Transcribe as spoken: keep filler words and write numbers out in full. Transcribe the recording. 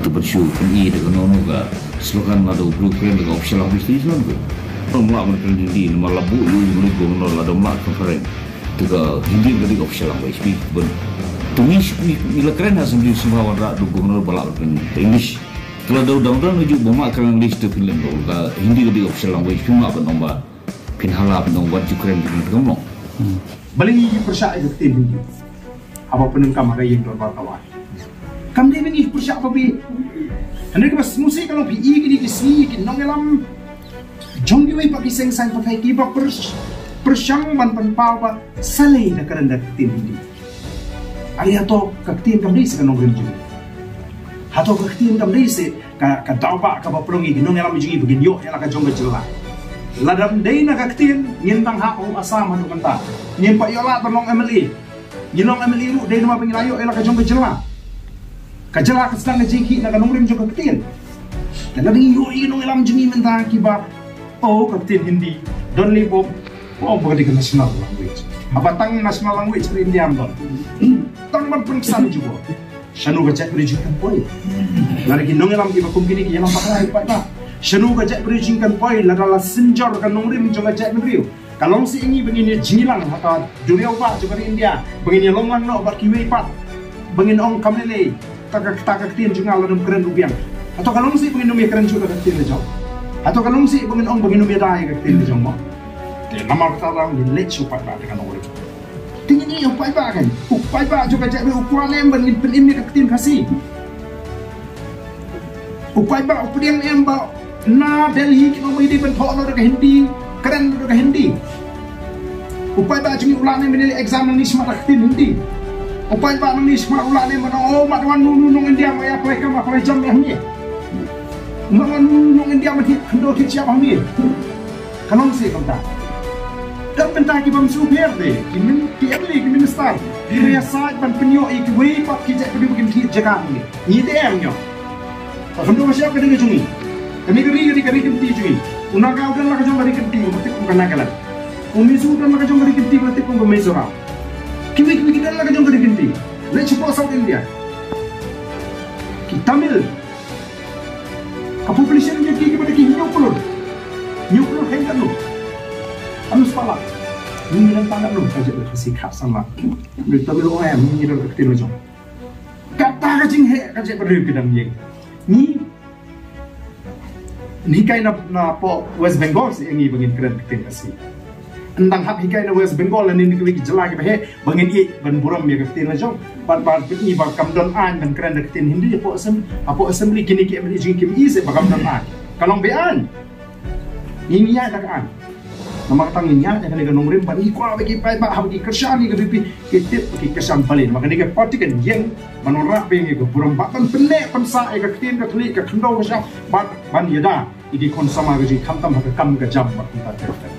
Bad shu pyni da kano kano ka slogan lada u briew u kren da ka official language te is not good. Ym lah ban kren Hindi namar la buh ïa u Governor lada ym lah kren phareng. Te ka Hindi ka dei official language phi ban. Te ngi ngi ngi la kren ha Assembly sngewbha wanrah da u Governor ba lah ban kren English. Te lada u dang don u ju ba mah kren English te phin leh ka Hindi ka dei official language phi mah ban ong ba phin hala phin ong wat ju kren phin kren long. Balei ngi pyrshah ïa ka ktien Hindi? Haba pyndonkam ha ka ïing dorbar tawai. Kam dei ba ngi pyrshah ba bi. Hynrei kaba sngewsih ka long phi i kine ki sngi ki nongïalam jong kiwei pat ki seng saiñ pyrthei kiba pyrs- pyrshang ban pynpaw ba sa lei da kren da ka ktien Hindi. Ai hato ka ktien kam dei seh ka nongrim jong ngi? Hato ka ktien kam dei seh ka ka daw ba kaba pynlong ïa ki nongïalam jong ngi ba ngin ïoh ïa la ka jong ka jylla? Lada ym dei na ka ktien ngin dang hap ha u Assam haduh mynta. Ngim pat ïoh lad ban long M L A. Ngi long M L A ruh dei namar ba ngi la ïoh ïa la ka jong ka jylla. Ka jylla ka sdang ka jingkhih na ka nongrim jong ka ktien. Te lada ngi ïoh ïa ki nongïalam jong ngi mynta kiba, oh, ka ktien Hindi don lei bom, oh, ba ka dei ka national language. Haba tang national language ka India ym don. Tang ban pynksan jubor. Shano ka jaitbynriew jong ngi kan poi? Lada ki nongïalam kiba kum kine ki ïalam bakla ïa u paidbah, shano ka jaitbynriew jong ngi kan poi lada la synjor ka nongrim jong ka jaitbynriew? Ka long seh ïa ngi ba ngin ïa jingïalang ha ka duriaw bah jong ka ri India, ba ngin ïa long lang noh bad kiwei pat, ba ngin ong kam lei lei, ta ka, ta ka ktien jong nga lada ym kren ruh biang. Hato ka long seh ba ngin ym ïa kren shuh da ka ktien la jong? Hato ka long seh ba ngin ong ba ngin ym ïa da ïa ka ktien la jong mo? Te namar kata ruh ngin leit sha u paidbah da ka nongrim. Te ngin ïa u paidbah kan, u paidbah jong ka jaitbynriew u kwah ne em ba ngin pynim ïa ka ktien Khasi? U paidbah u pdiang ne em ba na Delhi ki ong ba ngi dei ban thoh noh da ka Hindi, kren da ka Hindi? U paidbah jong ngi u lah ne em ban leh exam nangne shakhmat da ka ktien Hindi? U paidbah nangne shakhmat u lah ne em ban ong, oh, mat wan nu nu nong India ma ïa apply kam apply jam ïa hangne? Mat wan nu nu nong India ma thied khyndew thied shyiap hangne? Ka long seh kumta. Dang mynta ki bym shu pher de, ki min, ki M L A, ki minister, ki ba ïasaid ban pynïoh ïa kiwei pat ki jaitbynriew ba kin thied jaka hangne. Ngi te em ñiong. Ka khyndew ka shyiap ka dei ka jong ngi. Kane ka ri ka dei ka ri kynti jong ngi. U Naga u don la ka jong ka ri kynti, ka tip kum ka Nagaland. U Mizo u don la ka jong ka ri kynti, ka tip kum ka Mizoram. Kiwei kiwei ki don la ka jong ka ri kynti. Leit shapoh South India. Ki Tamil. Ka population jong ki kiba dei ki hynñiew klur. Hynñiew klur kheiñ katno? Katno spah lak? Ngi ngi don tang katno? Ka jaitbynriew Khasi khatsan lak. Ngi Tamil ong em, ngi don ka ktien la jong. Kata ka jingheh ka jaitbynriew ki dang ïeng. Ngi, ngi hikai na, na poh West Bengal seh ïa ngi ba ngin kren ka ktien Khasi. Ym dang hap hikai na West Bengal lane na kiwei ki jylla kiba heh ba ngin ïeit ban burom ïa ka ktien la jong. Bad, bad pyni ba kam don aiñ ban kren da ka ktien Hindi hapoh assem-, hapoh assembly, kine ki M L A jong ngi kim i seh ba kam don aiñ. Ka long be-aiñ. Ngi ngi ïaid da ka aiñ. Namar kata ngi ïaid da kane ka nongrim bad ngi kwah ba ki paidbah haba ki kyrshan ïa ka VPP ki tip ba ki kyrshan balei. Namar kane ka party kan ïeng ban wanrah biang ïa ka burom bad ban pynneh pynsah ïa ka ktien ka thylliej ka khyndew ka shyiap bad ban ïada ïa ki khun samla ka jong ngi khamtam ha ka kam ka jam bad kumta ter ter.